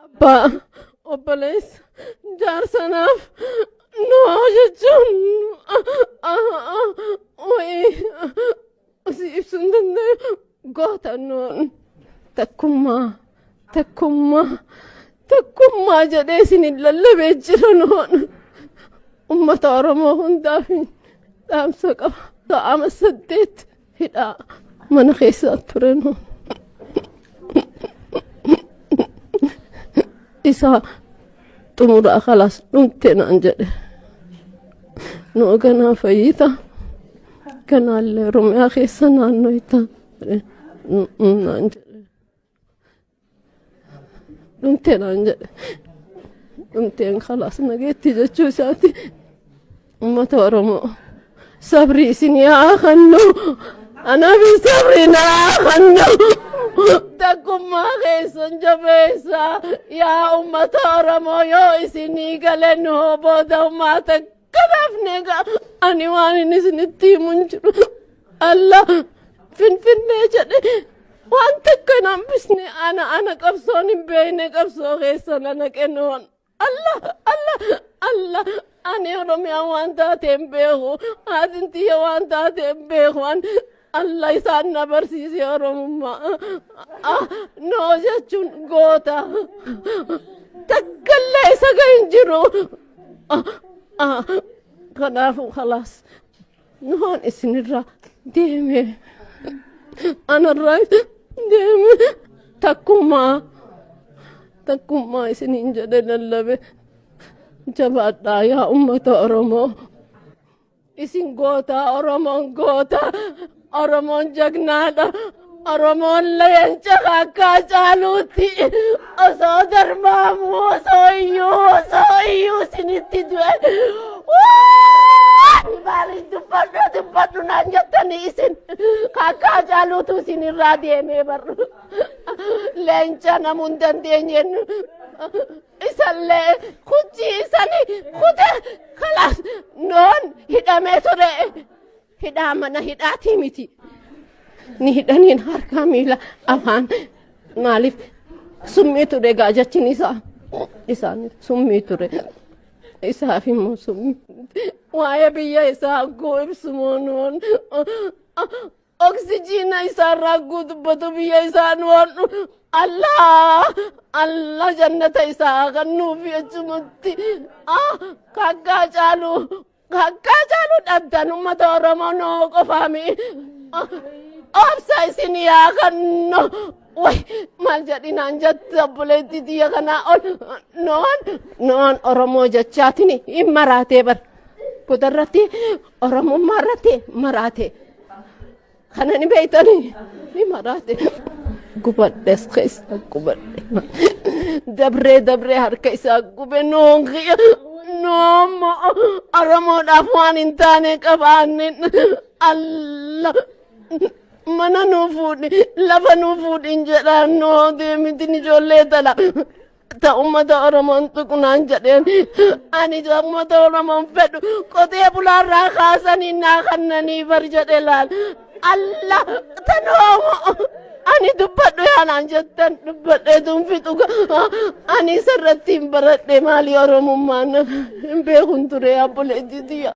Abbaa, obboleessa, jaarsa naaf noo jechuun wayii si ibsuu hin danda'u. Goota noon takkummaa takkummaa takkummaa jedhee isin lallabee jira noon. Ummata Oromoo hundaaf dhaamsa qaba. Ama 8 hidhaa mana keessaa ture noon. Isa xumuraa kalaas dhumte naan jedhe. Noo ganaa fayyita. Ganaallee Oromiyaa keessa naannoyta naan jedhe. Dhumte naan jedhe. Dhumteen kalaas nageetti jechuu isaati. Uummata Oromoo sabri isin haa kennu. Anaaf sabri naa kennu. Takkummaa keessan jabeessa yaa uummata Oromoo, yoo isinii gale nuu booda uummata kanaaf neega. Ani waan inni isinitti himu hin jiru. Allah Finfinnee jedhe waan takka hin hambisne. Ana qabsoon hin beekne, qabsoo keessan ana kennuun. Allah Allah Allah, ani Oromiyaa waan taate hin beeku, haatiin tiyya waan taate hin beeku. An Allah isaan na barsiise Oromummaa. Noo jechuun goota takkallee isa hin jiru. Kanaafuu khalaas noon isinirraa deeme, anarraa deeme. Takkummaa takkummaa isiniin jedhe lallabe. Jabaadhaa yaa ummata Oromoo. Isin goota, Oromoon goota, Oromoon jagnaadha. Oromoon leenca akka caaluutti osoo darbaamu, osoo iyyuu isinitti du'e. Maaliif dubbadhu dubbadhu naan jettanii? Isin akka caaluutu isin irraa deemee barru. Leenca namuu hin dandeenyeen isallee kuchii isani kute. Kalaas noon hidhamee ture. Hidhaa mana hidhaatii miti. Ni hidhaniin harkaa, miila, afaan. Maaliif summii ture gaa jechin isaa isaan summii ture. Isaaf immoo summii. Waa'ee biyya isaa guu ibsu noon oksijiina isaarraa guu dubbatu biyya isaa noon. Allah Allah, jannata isaa kennuufi achumatti. Kakkaa caalu, kakkaa caalu dhabdan ummata Oromoo noo qofaami. Obsa isin yaa kennu. Way, maal jedhinaan jette obboleettii tiyya kanaa ol? Noon Oromoo jechaatiin hin maraatee bar. Kutarratti Oromummaa irratti maraate. Kana ni beektanii, ni maraate. Gubadhes keessa gubadhe. Dabree dabree harka isaa gube noon kiyya. Noommo Oromoodhaaf waan hin taane qabaanne. Allah, mana nuu fuudhi, lafa nuu fuudhin jedhaan noo deemitin ijoollee tala. Ta ummata Oromoon tuqnaan jedheen. Ani ummata Oromoon fedhu qotee bulaarraa kaasanii naa kannanii bar jedhe laal. Allah, tanoomo ani dubbadhu yaanaan jettan dubbadheetuun fixu. Ani isarratti hin baradhe maali, Oromummaan hin beekun ture obboleettii tiyya.